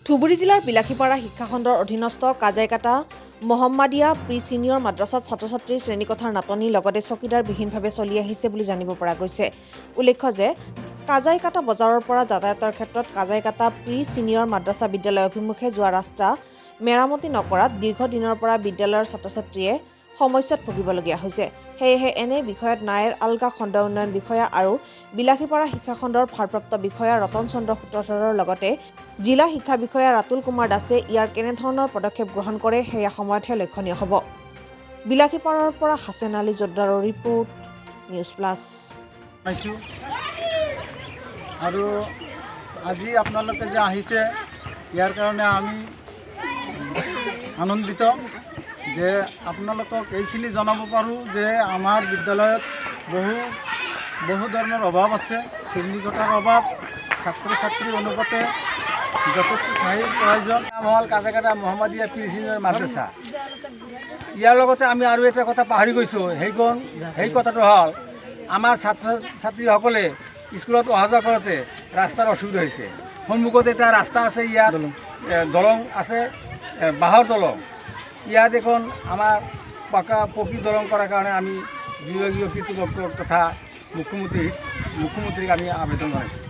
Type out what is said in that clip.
ধুবুৰী জিলাৰ বিলাসীপাৰা শিক্ষাখণ্ডৰ অধীনস্থ কাজাইকাটা মহম্মাদিয়া প্ৰি ছিনিয়ৰ মাদ্ৰাছাত ছাত্ৰ ছাত্ৰীৰ শ্ৰেণীকোঠাৰ নাটনি, লগতে চকীদাৰবিহীনভাৱে চলি আহিছে বুলি জানিব পৰা গৈছে। উল্লেখ্য যে কাজাইকাটা বজাৰৰ পৰা যাতায়াতৰ ক্ষেত্ৰত কাজাইকাটা প্ৰি ছিনিয়ৰ মাদ্ৰাছা বিদ্যালয় অভিমুখে যোৱা ৰাস্তা মেৰামতি নকৰাত দীৰ্ঘদিনৰ পৰা বিদ্যালয়ৰ ছাত্ৰ ছাত্ৰীয়ে সমস্যাত ভুগিবলগীয়া হৈছে। সেয়েহে এনে বিষয়ত নায়েৰ আলগা খণ্ড উন্নয়ন বিষয়া আৰু বিলাসীপাৰা শিক্ষাখণ্ডৰ ভাৰপ্ৰাপ্ত বিষয়া ৰতন চন্দ্ৰ সূত্ৰধৰৰ লগতে জিলা শিক্ষা বিষয়া ৰাতুল কুমাৰ দাসে ইয়াৰ কেনেধৰণৰ পদক্ষেপ গ্ৰহণ কৰে, সেয়া সময়তহে লক্ষণীয় হ'ব। বিলাসীপাৰাৰ পৰা Hasen Ali জোদ্দাৰৰ report, news plus. পাইছোঁ আৰু আজি আপোনালোকে যে আহিছে, ইয়াৰ কাৰণে আমি আনন্দিত যে আপোনালোকক এইখিনি জনাব পাৰোঁ যে আমাৰ বিদ্যালয়ত বহু বহু ধৰণৰ অভাৱ আছে। শ্ৰেণীকোঠাৰ অভাৱ, ছাত্ৰ ছাত্ৰীৰ অনুপাতে যথেষ্ট ঠাইৰ প্ৰয়োজন। নাম হ'ল কাজাকাটা মহম্মদীয়া প্ৰি ছিনিয়ৰ মাদ্ৰাছা। ইয়াৰ লগতে আমি আৰু এটা কথা পাহৰি গৈছোঁ। সেই কথাটো হ'ল, আমাৰ ছাত্ৰ ছাত্ৰীসকলে স্কুলত অহা যোৱা কৰোঁতে ৰাস্তাৰ অসুবিধা হৈছে। সন্মুখত এটা ৰাস্তা আছে, ইয়াত দলং আছে, বাঁহৰ দলং। ইয়াত এখন আমাৰ পাকা পকী দলং কৰাৰ কাৰণে আমি বিভাগীয় কৰ্তৃপক্ষ তথা মুখ্যমন্ত্ৰীক আমি আবেদন জনাইছোঁ।